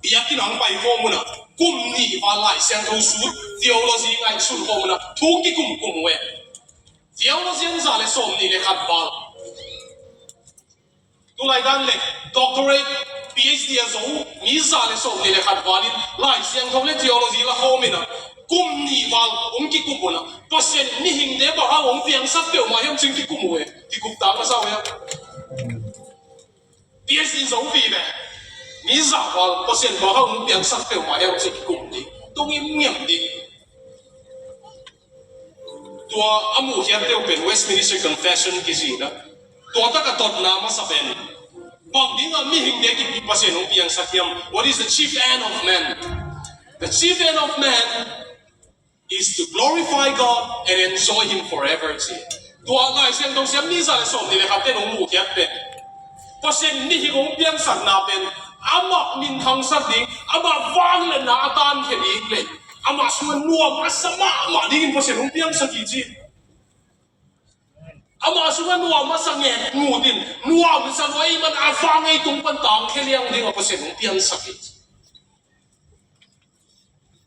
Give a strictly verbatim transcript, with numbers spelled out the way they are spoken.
Biakinn ah hong pai khawm un ah, kum nih val Lai Siangtho sut, theology ngaihsun khawm un ah, thu kikum kum uh e. Theologian za le sawm nih le khat val. Tulaidan le doctorate, P H D a zo mi za le sawm nih le khat val in Lai Siangtho le theology la khawm in ah, kum nih val hong kikum un ah, Pasian in mihingte bang hang hong piangsak peuhmah hiam ci-in kikum uh e. Kikup tak masa uh e. P H D zo vive, mi za val Pasian bang hang hong piangsak peuhmah hiam ci-in kikum ding, tung ngiamngiam ding. Tua a muhkhiat deuh pen Westminster Confession kici in ah, tua tak a totna masa pen, bang ding a mihingte kipi Pasian hong piangsak hiam? What is the chief end of man? The chief end of man is to glorify God and enjoy Him forever, ci. Tua Lai Siangtho siam mi za le sawm nih le khat ten hong muhkhiat pen, Pasian in mihing hong piangsakna pen amah minthangsak ding, amah vangliatna a tankhia ding le amah sungah nuam a sa mahmah dingin Pasian hong piangsak hi, ci. Amah sungah nuam a sa nget ngut in, nuam sa lua ahih man a vang ei tung pan tangkhia liang ding a Pasian hong piangsak hi, ci.